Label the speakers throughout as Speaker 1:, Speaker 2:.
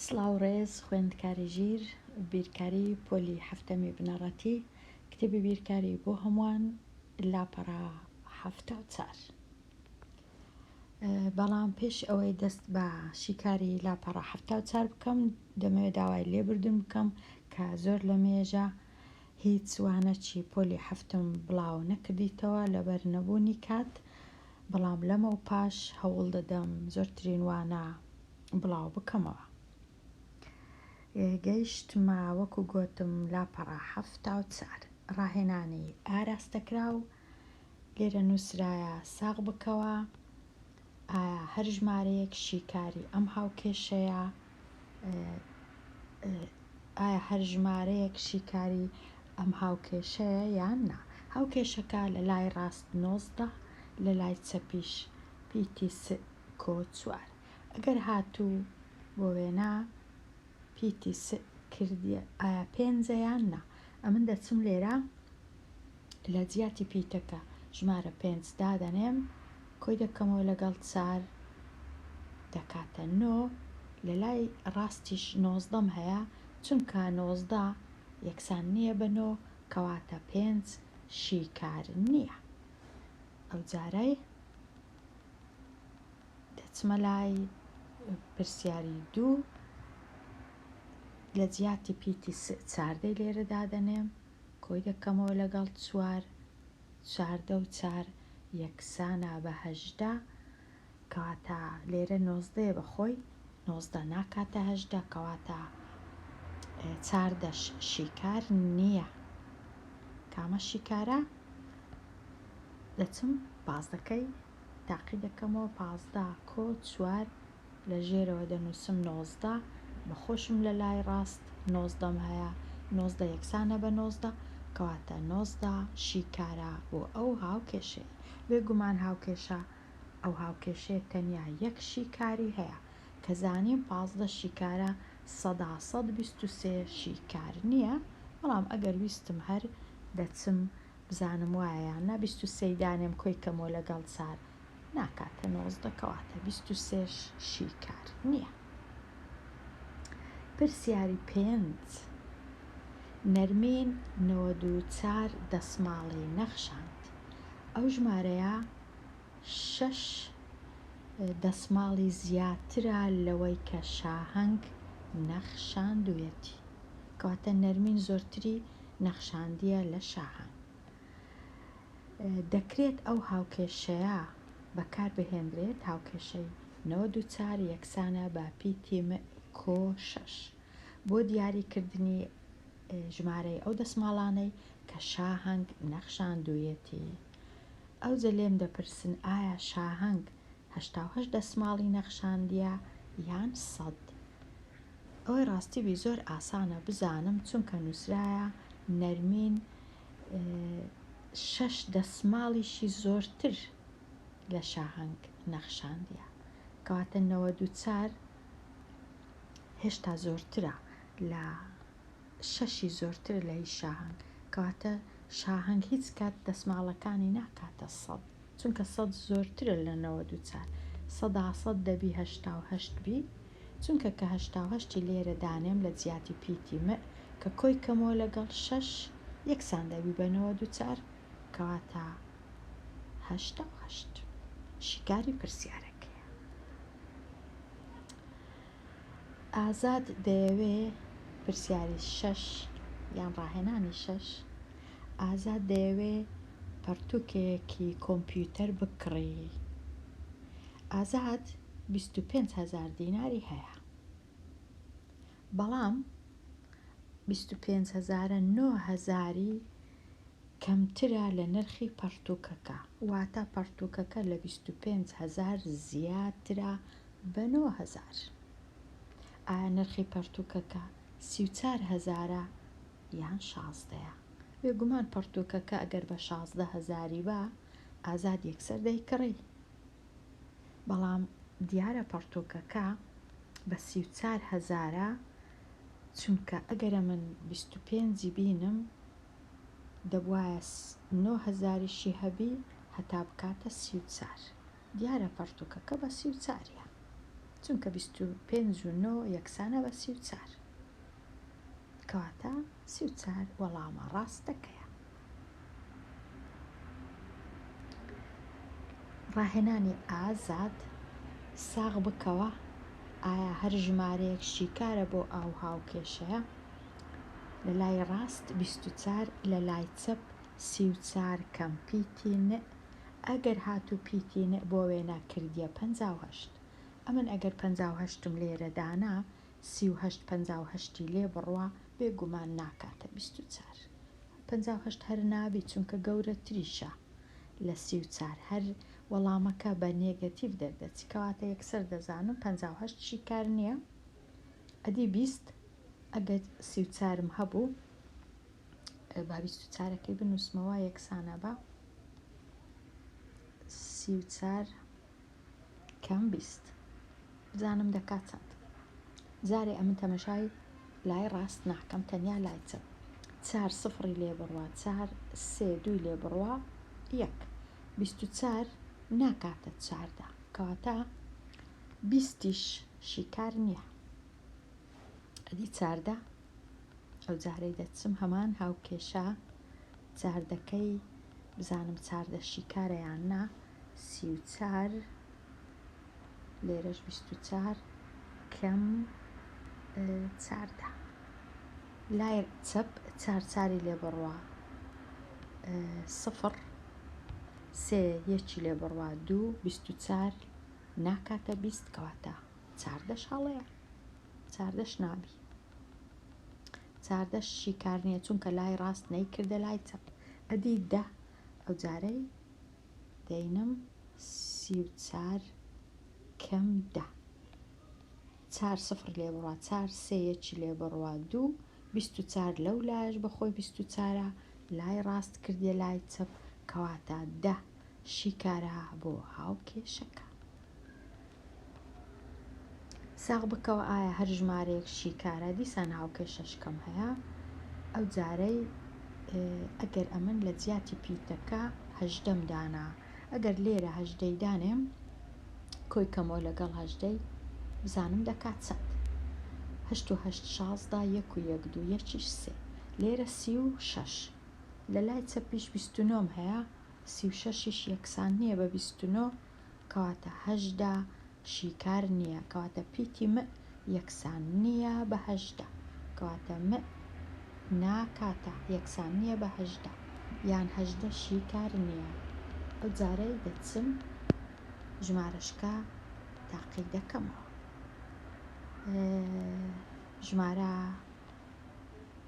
Speaker 1: سڵاو ڕێز خوێندکاری ژیر بیرکاری پۆلی حەفتەمی بنەڕەتی کتێبی بیرکاری بۆ هەمووان لاپەڕە 74 بەڵام پێش ئەوەی دەست بە شیکاری لاپەڕە 74 بکەم دەمەوێت داوای لێبوردن بکەم کە زۆر لە مێژە هیچ وانەکی پۆلی حەفتم بڵاو نەکردیتەوە لەبەر نەبوونی کات بەڵام لەمەو پاش هەوڵ دەدەم زۆرترین وانە بڵاو بکەمەوە. گەیشتمە وەکو گۆتم لاپەڕە 74 ڕاهێنانی ئاراستەکراو لێرە نووسرایە ساغ بکەوە ئایا هەر ژمارەیەک شیکاری ئەم هاوکێشەیە ئایا هەر ژمارەیەک شیکاری ئەم هاوکێشەیە یان نا؟ هاوکێشەکە لە لای ڕاست 19 لە لای چەپیش پیتی س کۆ چوار. ئەگەر هاتوو بۆ وێنە پیتی س کردیە ئایا پێنجە یان نا؟ ئەمن دەچم لێرە لە جیاتی پیتەکە ژمارە پێنج دادەنێم کۆی دەکەمەوە لەگەڵ چار دەکاتە نۆ لە لای ڕاستیش نۆزدەم هەیە چونکە 19 یەکسان نییە بە نۆ کەواتە پێنج شیکار نییە ئەو جارەی دەچمە لای پرسیاری دوو لە جیاتی پیتی س چاردەی لێرە دادەنێم کۆی دەکەمەوە لەگەڵ چوار 14 و چار یەکسانە بە 18 کەواتە لێرە نۆزدەیە بە خۆی 19 ناکاتە 18 کەواتە چاردەش شیکار نییە کامە شیکارە دەچم پازدەکەی تاقی دەکەمەوە 15 کۆ چوار لە ژێرەوە دەنووسم 19 بە خۆشم لە لای ڕاست نۆزدەم هەیە 19 یەکسانە بە 19 کەواتە 19 شیکارە بۆ ئەو هاوکێشەیە بێگومان هاوکێشە ئەو هاوکێشەیە تەنیا یەک شیکاری هەیە کە زانیم 15 شیکارە سەدا سەد 23 شیکار نییە بەڵام ئەگەر ویستم هەر دەچم بزانم وایە یان نا 23 دانێم کۆی کەمەوە لەگەڵ چار ناکاتە 19 کەواتە 23 شیکار نییە. پرسیاری پێنج نەرمین 94 دەسماڵی نەخشاند ئەو ژمارەیە شەش دەسماڵی زیاترە لەوەی کە شاهەنگ نەخشاندویەتی کەواتە نەرمین زۆرتری نەخشاندیە لە شاهەنگ دەکرێت ئەو هاوکێشەیە بەکاربهێنرێت هاوکێشەی 94 یەکسانە بە پیتی م کۆ شەش بۆ دیاریکردنی ژمارەی ئەو دەسماڵانەی کە شاهەنگ نەخشاندوویەتی. ئەوجە لێم دەپرسن ئایا شاهەنگ 88 دەسماڵی نەخشاندیە یان 100؟ ئەوەی ڕاستی بی زۆر ئاسانە بزانم چونکە نووسرایە نەرمین شەش دەسماڵیشی زۆرتر لە شاهەنگ نەخشاندیە کەواتە 94 هێشتا زۆرترە لە شەشی زۆرترە لە هی شاهەنگ کەواتە شاهەنگ هیچ کات دەسماڵەکانی ناکاتە سەد چونکە سەد زۆرترە لە 94 سەدا سەد دەبی 88 بی چونکە کە 88ی لێرە دانێم لە جیاتی پیتی م کە کۆی کەمەوە لەگەڵ شەش یەکسان دەبی بە 94 کەواتە 88 شیکاری پرسیارەکەیە. ئازاد دەیەوێ پرسیاری شەش یان ڕاهێنانی شەش ئازاد دەیەوێ پەڕتووکێکی کۆمپیوتەر بکڕی. ئازاد 25 هەزار دیناری هەیە بەڵام 25 هەزارە 9 هەزاری کەمترە لە نرخی پەڕتووکەکە واتە پەڕتووکەکە لە 25 هەزار زیاترە بە 9 هەزار. ئایا نرخی پەڕتووکەکە 34 هەزارە یان شازدەیە؟ بێگومان پەڕتووکەکە ئەگەر بە 16 هەزاری با ئازاد یەکسەر دەیکڕی بەڵام دیارە پەڕتووکەکە بە 34 هەزارە چونکە ئەگەرە من 25 بینم دەبوایە 9 هەزاریشی هەبی هەتا بکاتە 34 دیارە پەڕتووکەکە بە 34ە. چونکە 25 و 9 یەکسانە بە 34. کەواتە 34 وەڵامە ڕاستەکەیە. ڕاهێنانی ئازاد، ساغ بکەوە، ئایا هەر ژمارەیەک شیکارە بۆ ئەو هاوکێشەیە؟ لە لای ڕاست 24، لە لای چەپ 34 کەم پیتی ن، ئەگەر هاتوو پیتی ن بۆ وێنە کردیە 58. ئەمن ئەگەر 58م لێرە دانا، 38 58ی لێ بڕوا، بێگومان ناکاتە 24. 58 هەر نابی چونکە گەورەتریشە لە 34، هەر وەڵامەکە بە نێگەتیڤ دەردەچی. کەواتە یەکسەر دەزانم 58 شیکار نییە. ئەدی 20، ئەگەر 34م هەبوو با 24ەکەی بنووسمەوە یەکسانە بە 34 کەم 20، بزانم دەکات چەند. جارێ ئەمن تەمەشای لای ڕاست ناکەم، تەنیا لای چەپ. چار سفڕی لێ بڕوا چار، سێ دووی لێ بڕوا یەک. 24 ناکاتە 14، کەواتە 20یش شیکار نییە. ئەدی 14، ئەو جارەی دەچم هەمان هاوکێشە چاردەکەی بزانم 14 شیکارە یان نا. 34 لێرەش 24 کەم 14. لای چەپ چار چاری لێ بڕوا سفر، سێ یەکی لێ بڕوا دوو، 24 ناکاتە 20، کەواتە 14ش هەڵەیە، 14ش نابی. 14ش شیکار نییە چونکە لای ڕاست نەیکردە لای چەپ. ئەدی 10، ئەو جارەی دەینم 34 کەم 10. چار سفر لێ بڕوا چار، سێ یەکی لێ بڕوا دوو، 24 لەو لایەش بەخۆی 24ە، لای ڕاست کردیە لای چەپ، کەواتە 10 شیکارە بۆ هاوکێشەکە. ساغ بکەوە ئایا هەر ژمارەیەک شیکارە؟ دیسان هاوکێشەش کەم هەیە. ئەو جارەی ئەگەر ئەمن لە جیاتی پیتەکە 18م دانا، ئەگەر لێرە 18ی دانێم کۆی کەمەوە لەگەڵ 18ی بزانم دەکات چەند. 8 و 8 16، یەک و یەک دوو، یەکیش سێ، لێرە 36. لە لای چەپیش 29م هەیە، 36یش یەکسان نییە بە 29، کەواتە 18 شیکار نییە، کەواتە پیتی م یەکسان نییە بە 18، کەواتە م ناکاتە یەکسان نییە بە 18، یان 18 شیکار نییە. ئەو جارەی دەچم ژمارەشکە تاقی دەکەمەوە. ژمارە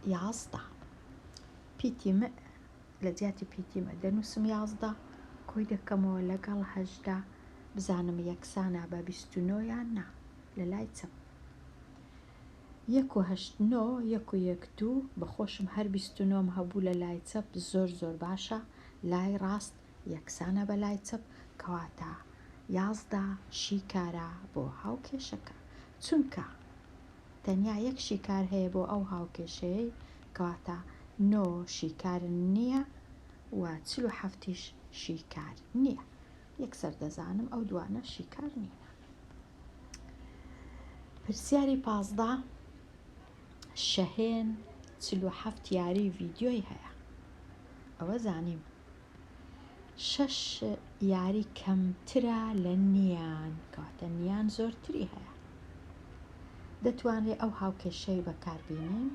Speaker 1: 11، پیتی م لە جیاتی پیتی م دەنووسم 11، کۆی دەکەمەوە لەگەڵ 18 بزانم یەکسانە بە 29 یان نا. لە لای چەپ یەک و هەشت نۆ، یەک و یەک دوو، بەخۆشم هەر 29م هەبوو لە لای چەپ، زۆر زۆر باشە. لای ڕاست یەکسانە بە لای چەپ، کەواتە 11 شیکارە بۆ هاوکێشەکە، چونکە تەنیا یەک شیکار هەیە بۆ ئەو هاوکێشەیەی، کەواتە 9 شیکار نییە و 47یش شیکار نییە. یەکسەر دەزانم ئەو دوانە شیکار نینە. پرسیاری 15، شەهێن 47 یاری ڤیدیۆی هەیە، ئەوە زانیم. شەش یاری کەمترە لە نیان، کەواتە نیان زۆرتری هەیە. دەتوانرێت ئەو هاوکێشەی بەکاربینین،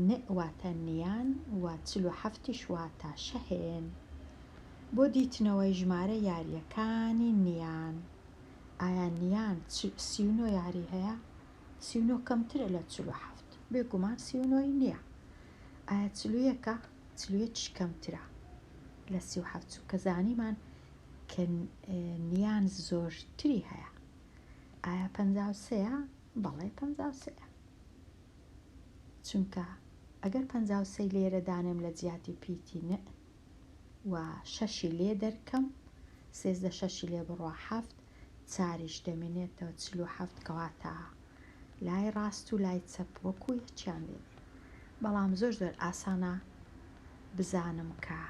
Speaker 1: ن واتە نیان و 47یش واتە شەهێن، بۆ دیتنەوەی ژمارە یاریەکانی نیان. ئایا نیان 39 یاری هەیە؟ 39 کەمترە لە 47، بێگومان 39ی نییە. ئایا 41ە؟ 41 کەمترە لە 37، چونکە زانیمان کە نیان زۆرتری هەیە. ئایا 53ە؟ بەڵێ 53ە، چونکە ئەگەر 53 لێرە دانێم لە جیاتی پیتی ن و شەشی لێ دەرکەم، 13 شەشی لێ بڕوا حەفت، چاریش دەمێنێتەوە 47، کەواتە لای ڕاست و لای چەپ وەکو یەکیان لێ دێ. بەڵام زۆر زۆر ئاسانە بزانم کە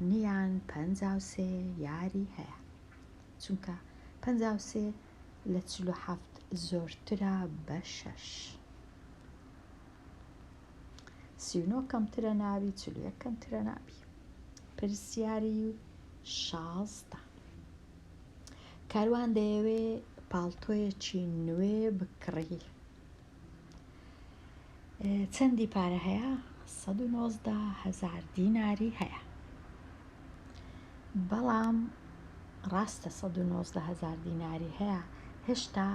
Speaker 1: نیان 53 یاری هەیە. چونکە 53 لە 47 زۆرترە بە شەش. 39 کەمترە نابی، 41 کەمترە نابی. پرسیاری 16 کاروان دەیەوێ پاڵتۆیەکی نوێ بکڕی. چەندی پارە هەیە؟ 119 هەزار دیناری هەیە. بەڵام ڕاستە 119 هەزار دیناری هەیە، هێشتا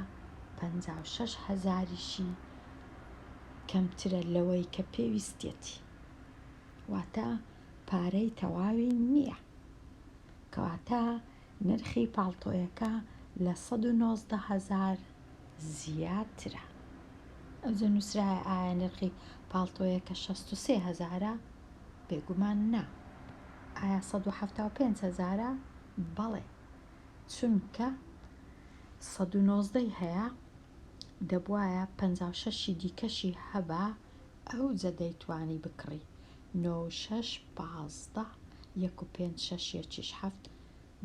Speaker 1: 56 هەزاریشی کەمترە لەوەی کە پێویستیەتی. واتە پارەی تەواوی نییە. کەواتە نرخی پاڵتۆیەکە لە 119 هەزار زیاترە. ئەوجە نووسرایە ئایا نرخی پاڵتۆیەکە 63 هەزارە؟ بێگومان نا. ئایا 175 هەزارە؟ بەڵێ. چونکە 119 ی هەیە، دەبوایە 56 ی دیکەشی هەبا، ئەوجە دەیتوانی بکڕی. نۆ و شەش 15، یەک و پێنج شەش یەکیش حەفت،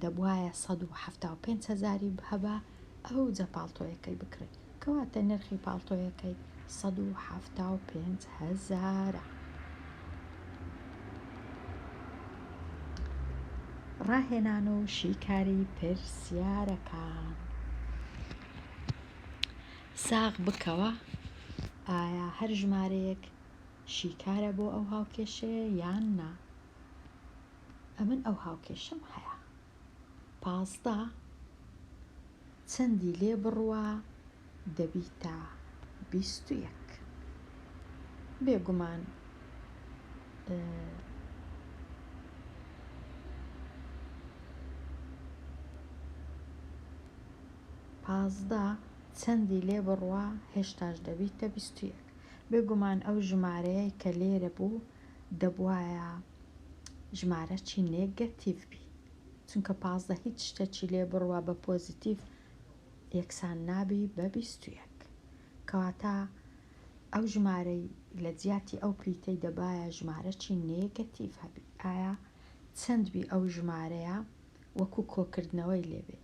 Speaker 1: دەبوایە 175 هەزاری هەبا ئەوجە پاڵتۆیەکەی بکڕی. کەواتە نرخی پاڵتۆیەکەی 175 هەزارە. ڕاهێنان و شیکاری پرسیارەکان. ساغ بکەوە، ئایا هەر ژمارەیەک شیکارە بۆ ئەو هاوکێشەیە یان نا؟ ئەمن ئەو هاوکێشەم هەیە. 15 چەندی لێ بڕوا دەبیتە 21. بێگومان 15 چەندی لێ بڕوا هێشتاش دەبیتە 21. بێگومان ئەو ژمارەیە کە لێرە بوو دەبوایە ژمارەکی نێگەتیڤ بی، چونکە 15 هیچ شتێکی لێ بڕوا بە پۆزیتیڤ یەکسان نابی بە 21. کەواتە ئەو ژمارەی لە جیاتی ئەو پیتەی دەبایە ژمارەکی نێگەتیڤ هەبی. ئایا چەند بی ئەو ژمارەیە وەکو کۆکردنەوەی لێبێ؟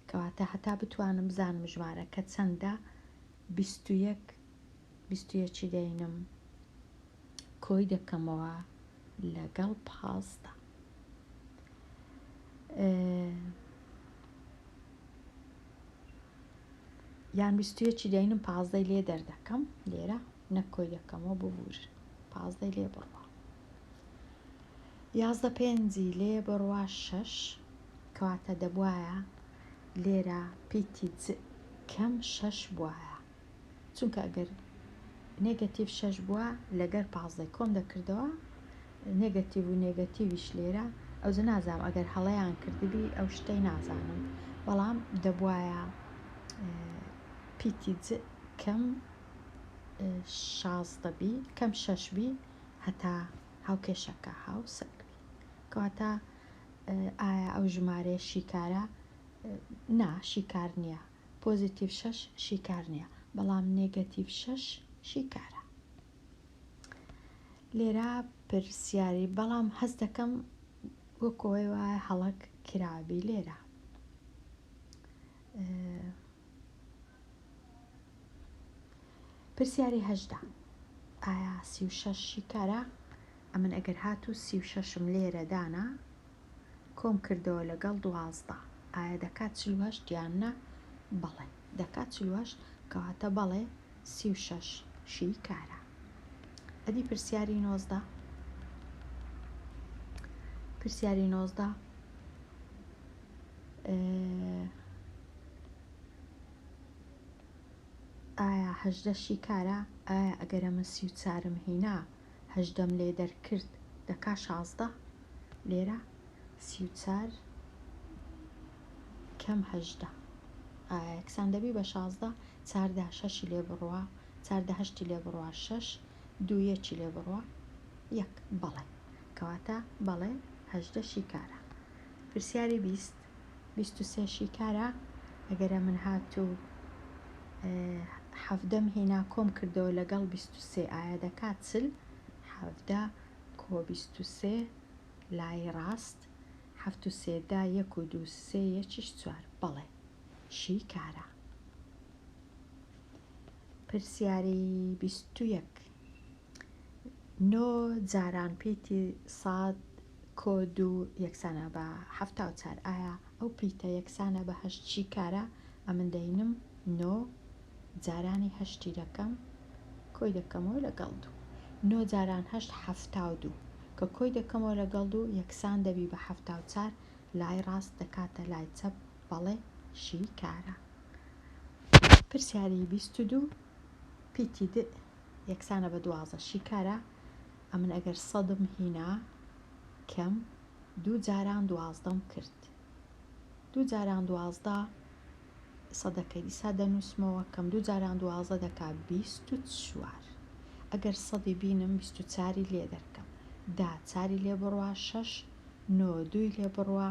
Speaker 1: کەواتە هەتا بتوانم بزانم ژمارەکە چەندە، 21 21 دەینم کۆی دەکەمەوە لەگەڵ 15. یان 21 دەینم 15 لێ دەردەکەم لێرە، نەک کۆی دەکەمەوە، ببور 15 لێ بڕوا. 11 پێنجی لێ بڕوا شەش، کەواتە دەبوایە لێرە پیتی ج کەم شەش بوایە، چونکە ئەگەر نێگەتیڤ شەش بووە لەگەر 15 کۆم دەکردەوە، نێگەتیڤ و نێگەتیڤیش لێرە. ئەوجە نازانم ئەگەر هەڵەیان کردبی ئەو شتەی نازانم، بەڵام دەبوایە پیتی ج کەم 16 بی، کەم شەش بی هەتا هاوکێشەکە هاوسەنگ بی. کەواتە ئایا ئەو ژمارەیە شیکارە؟ نا، شیکار نییە. پۆزیتیڤ شەش شیکار نییە، بەڵام نێگەتیڤ شەش شیکارە. لێرە پرسیاری بەڵام هەست دەکەم وەکۆی وایە هەڵەک کرابی لێرە. پرسیاری 18 ئایا 36 شیکارە؟ ئەمن ئەگەر هاتوو 36م لێرە دانا کۆم کردەوە لەگەڵ 12، ئایا دەکات 48 یان نا؟ بەڵێ دەکات 48. کەواتە بەڵێ 36 شیکارە. ئەدی پرسیاری 19؟ پرسیاری 19 ئایا 18 شیکارە؟ ئایا ئەگەر ئەمن 34م هینا هەژدەم لێ دەرکرد دەکا 16؟ لێرە 34 کەم 18 ئایا یەکسان دەبی بە 16؟ چاردە شەشی لێ بڕوا، چاردە هەشتی لێ بڕوا شەش، دوو یەکی لێ بڕوا یەک. بەڵێ، کەواتە بەڵێ 18 شیکارە. پرسیاری 20 23 شیکارە؟ ئەگەرە من هاتوو حەفدەم هینا کۆم کردەوە لەگەڵ 23 ئایا دەکات 40؟ حەفدە کۆ 23 لای ڕاست. حەفت و سێ دە یەک و دوو سێ یەکیش چوار. بەڵێ شیکارە. پرسیاری 21. نۆ جاران پیتی ساد کۆ دوو یەکسانە بە 74. ئایا ئەو پیتە یەکسانە بە هەشت شیکارە؟ ئەمن دەینم نۆ جارانی هەشتی دەکەم کۆی دەکەمەوە لەگەڵ دوو. نۆ جاران هەشت 72. کە کۆی دەکەمەوە لەگەڵ دوو یەکسان دەبی بە 74. لای ڕاست دەکاتە لای چەپ. بەڵێ شیکارە. پرسیاری 22. پیتی د یەکسانە بە 12 شیکارە. ئەمن ئەگەر سەدم هینا کەم دوو جاران دوازدەم کرد. دوو جاران 12 سەدەکەی دیسا دەنووسمەوە کەم دوو جاران 12 دەکا 24. ئەگەر سەدی بینم 24ی لێ دەرکەم. دا چاری لێ بڕوا شەش، نۆ دووی لێ بڕوا،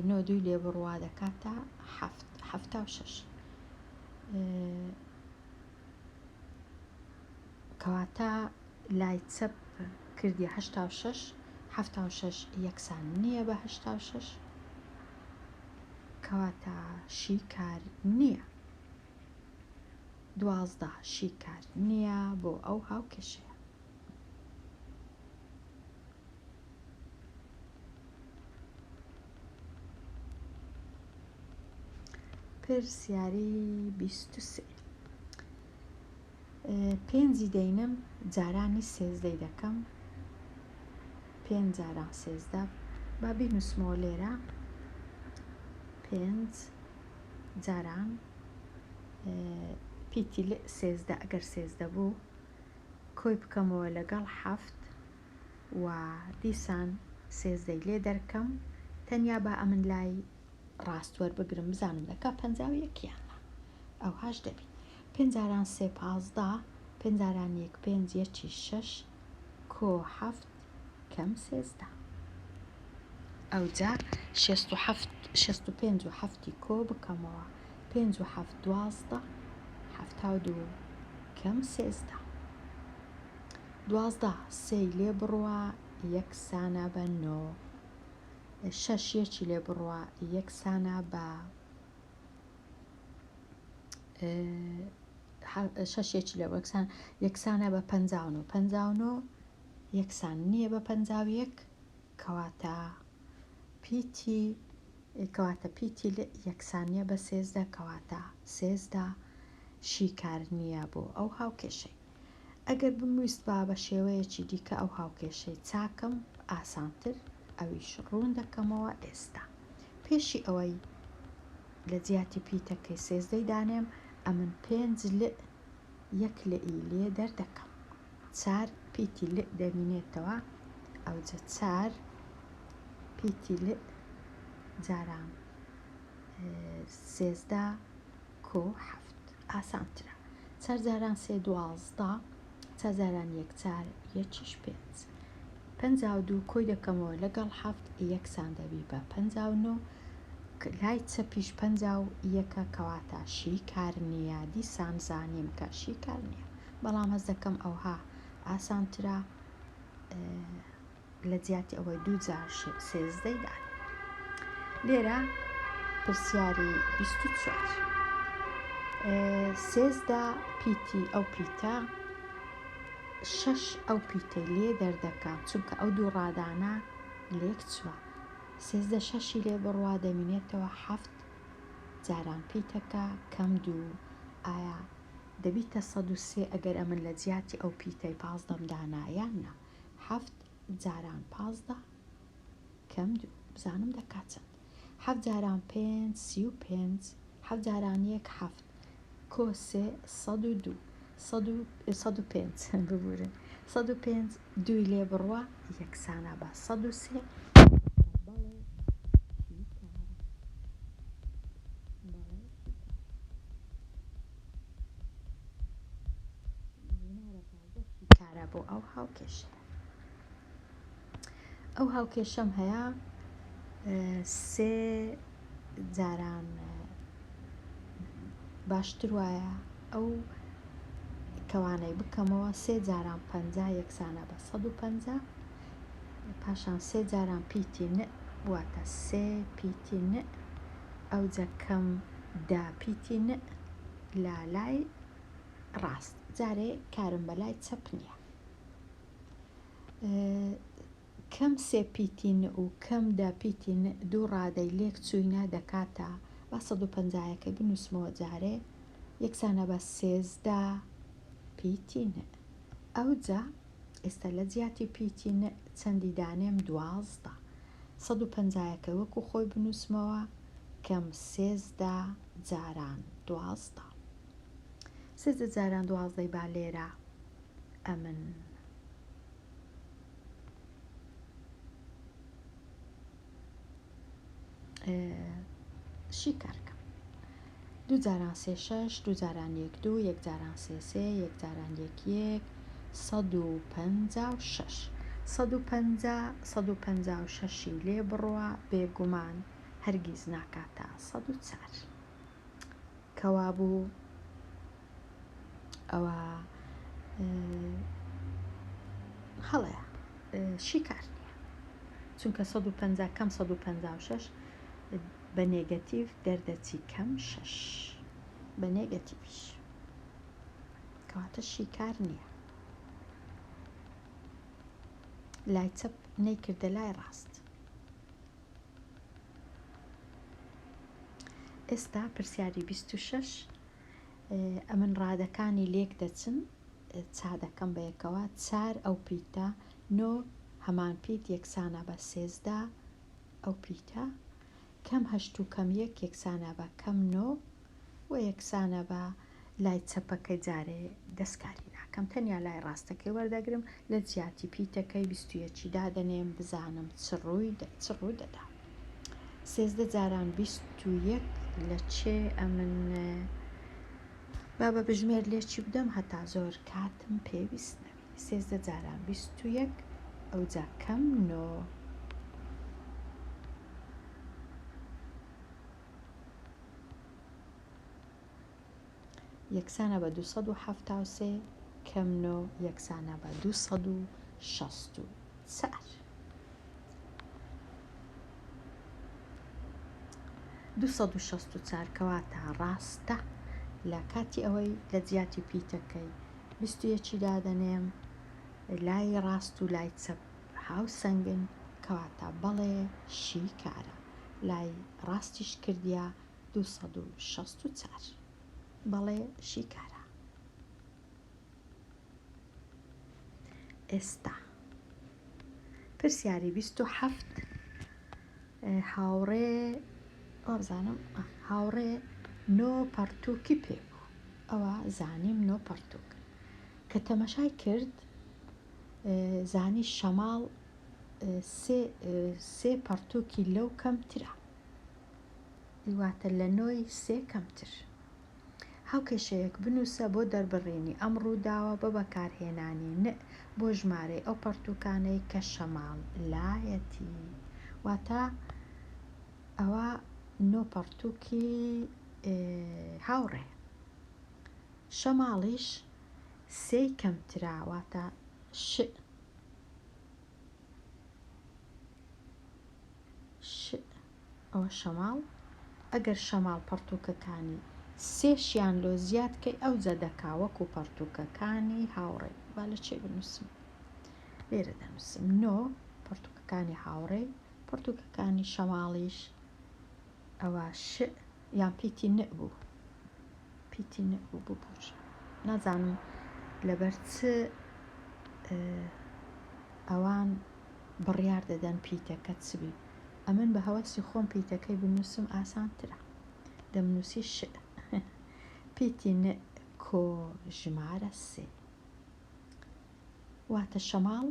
Speaker 1: نۆ دووی لێ بڕوا دەکاتە حەفت، 76. کەواتە لای چەپ کردی 86، 76 یەکسان نییە بە 86. کەواتە شیکار نییە. 12 شیکار نییە بۆ ئەو هاوکێشەیە. پرسیاری 23. پێنجی دەینم جارانی سێزدەی دەکەم. پێنج جاران سێزدە. با بینووسمەوە لێرە. پێنج جاران پیتی سێزدە ئەگەر سێزدە بوو کۆی بکەمەوە لەگەڵ حەفت و دیسان سێزدەی لێ دەرکەم. تەنیا با ئەمن لای ڕاست وەربگرم بزانم دەکا 51 یان نا. ئەوهاش دەبی. پێنج جاران سێ 15، پێنج جاران یەک پێنج یەکی شەش کۆ حەفت کەم سێزدە. ئەوجا شێست و حەفت، شێست و پێنج و حەفتی کۆ بکەمەوە. پێنج و حەفت 12، 72 کەم سێزدە. 12 سێی لێ بڕوا یەکسانە بە نۆ. شەش یەکی لێ بڕوا یەکسانە بە شەش یەکی لێ یەکسان یەکسانە بە 59. 59 یەکسان نییە بە 51. کەواتە پیتی کەواتە پیتی یەکسان نییە بە سێزدە. کەواتە سێزدە شیکار نییە بۆ ئەو هاوکێشەی. ئەگەر بمویست با بە شێوەیەکی دیکە ئەو هاوکێشەی چاکەم ئاسانتر ئەویش ڕوون دەکەمەوە ئێستا. پێشی ئەوەی لە جیاتی پیتەکەی سێزدەی دانێم ئەمن پێنج ل یەک لئی لێ دەردەکەم. چار پیتی ل دەمینێتەوە. ئەوجە چار پیتی ل جاران سێزدە کۆ حەفت. ئاسانترە. چار جاران سێ 12، چار جاران یەک چار یەکیش پێنج. 52 کۆی دەکەمەوە لەگەڵ حەفت یەکسان دەبی بە 59. لای چەپیش 51ە. کەواتە شیکار نییە. دیسان زانیم کە شیکار نییە، بەڵام هەست دەکەم ئەوها ئاسانترە لە جیاتی ئەوەی دوو جار سێزدەی دان. لێرە پرسیاری 24. سێزدە پیتی ئەو پیتە شەش ئەو پیتەی لێ دەردەکەم چونکە ئەو دوو ڕادانە لێک چووە. سێزدە شەشی لێ بڕوا دەمینێتەوە حەفت جاران پیتەکە کەم دوو. ئایا دەبیتە 103 ئەگەر ئەمن لە جیاتی ئەو پیتەی پازدەم دانا یان نا؟ حەفت جاران 15 کەم دوو. بزانم دەکات چەند. حەفت جاران پێنج 35، حەفت جاران یەک حەفت کۆ سێ 102، 105 ببورن. 105 دووی لێ بڕوا یەکسانە بە 103. بەڵێ شیکارە. بەڵێ شیکارە. ژمارە 15 شیکارە بۆ ئەو هاوکێشەیە. ئەو هاوکێشەم هەیە سێ جاران باشتر وایە ئەو کەوانەی بکەمەوە. سێ جاران 50 یەکسانە بە 150. پاشان سێ جاران پیتی ن واتە سێ پیتی ن ئەوجە کەم دە پیتی ن لە لای ڕاست جارێ کارم بە لای چەپ نییە. کەم سێ پیتی ن و کەم دە پیتی ن دوو ڕادەی لێک چووینە دەکاتە با 150 یەکەی بنووسمەوە جارێ یەکسانە بە 13 پیتی ن ئەوجا ئێستا لە جیاتی پیتی ن چەندی دانێم 12 150 یەکەی وەکو خۆی بنووسمەوە کەم 13 جاران 12 13 جاران دوازدەی با لێرە ئەمن شیکارکەم دوو جاران سێ شەش دوو جاران یەک دوو یەک جاران سێ سێ یەک جاران یەک یەک 156 150 156ی لێ بڕوا بێگومان هەرگیز ناکاتە 104 کەوابوو ئەوە هەڵەیە شیکار نییە چونکە 150 کەم 156 بە نێگەتیڤ دەردەچی کەم 6 بە نێگەتیڤیش کەواتە شیکار نییە لای چەپ نەیکردە لای ڕاست ئێستا پرسیاری 26 ئەمن ڕادەکانی لێک دەچن چا دەکەم بە یەکەوە چار ئەو پیتە نۆ هەمان پیت یەکسانە بە 13 ئەو پیتە کەم هەشت و کەم یەک یەکسانە بە کەم نۆ و یەکسانە بە لای چەپەکەی جارێ دەستکاری ناکەم تەنیا لای ڕاستەکەی وەردەگرم لە جیاتی پیتەکەی 21 دادەنێم بزانم چ ڕووی چ ڕوو دەدا 13 جاران 21 لە چێ ئەمن با بە بژمێر لێکی بدەم هەتا زۆر کاتم پێویست نەبی 13 جاران 21 ئەوجا کەم نۆ یەکسانە بە 273 کەم نۆ یەکسانە بە 264. 264 کەواتە ڕاستە لە کاتی ئەوەی لە جیاتی پیتەکەی 21 دادەنێم لای ڕاست و لای چەپ هاوسەنگن کەواتە بەڵێ شیکارە لای ڕاستیش کردیا 264 بەڵێ شیکارە. ئێستا پرسیاری 27 هاوڕێ وابزانم هاوڕێ نۆ پەڕتووکی پێ بوو ئەوە زانیم نۆ پەڕتووک کە تەمەشای کرد زانی شەماڵ سێ سێ پەڕتووکی لەو کەمترە واتە لە نۆی سێ کەمتر. هاوکێشەیەک بنووسە بۆ دەربڕینی ئەم ڕووداوە بە بەکارهێنانی ن بۆ ژمارەی ئەو پەڕتووکانەی کە شەماڵ لایەتی. واتە ئەوە نۆ پەڕتووکی هاوڕێ. شەماڵیش سێی کەمترە واتە ش. ش ئەوە شەماڵ ئەگەر شەماڵ پەڕتووکەکانی سێشیان لۆ زیاد کەی ئەوجە دەکا وەکو پەڕتووکەکانی هاوڕێی با لە چێ بنووسم لێرە دەنووسم نۆ پەڕتووکەکانی هاوڕێی پەڕتووکەکانی شەماڵیش ئەوە ش یان پیتی ن بوو پیتی ن بوو ببوور نازانم لەبەر چ ئەوان بڕیار دەدەن پیتەکە چ بی ئەمن بە هەوەسی خۆم پیتەکەی بنووسم ئاسانترە دەمنووسی ش پیتی ن کۆ ژمارە سێ واتە شەماڵ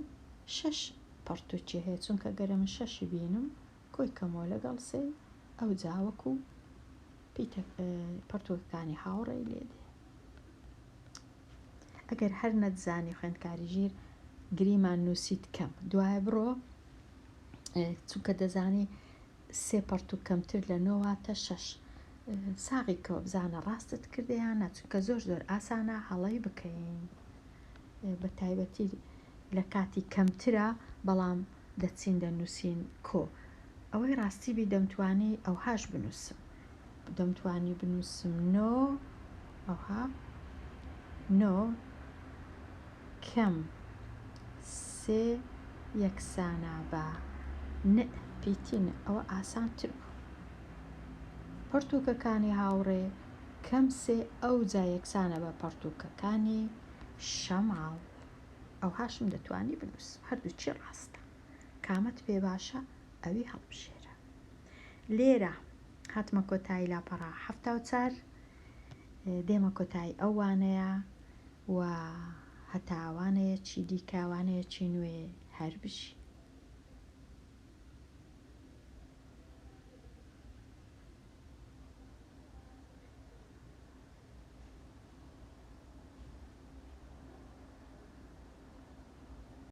Speaker 1: شەش پەڕتووکی هەیە چونکە گەرە من شەشی بینم کۆی کەمەوە لەگەڵ سێ ئەوجا وەکو پیتە پەڕتووکەکانی هاوڕێی لێ دێ. ئەگەر هەر نەتزانی خوێندکاری ژیر گریمان نووسیت کەم دوایە بڕۆ چونکە دەزانی سێ پەڕتووک کەمتر لە نۆ واتە شەش ساغی کەوە بزانە ڕاستت کردە یان نا چونکە زۆر زۆر ئاسانە هەڵەی بکەین بە تایبەتی لە کاتی کەمترە بەڵام. دەچین دەنووسین کۆ. ئەوەی ڕاستی بی دەمتوانی ئەوهاش بنووسم. دەمتوانی بنووسم نۆ ئەوها نۆ کەم سێ یەکسانە بە ن پیتی ن. ئەوە ئاسانتر بوو. پەڕتووکەکانی هاوڕێ کەم سێ ئەوجا یەکسانە بە پەڕتووکەکانی شەماڵ. ئەوهاشم دەتوانی بنووسم. هەردووکی ڕاستە. کامەت پێ باشە ئەوی هەڵبژێرە. لێرە هاتمە کۆتایی لاپەڕە 74، دێمە کۆتایی ئەو وانەیە و هەتا وانەیەکی دیکە، وانەیەکی نوێ، هەر بژی.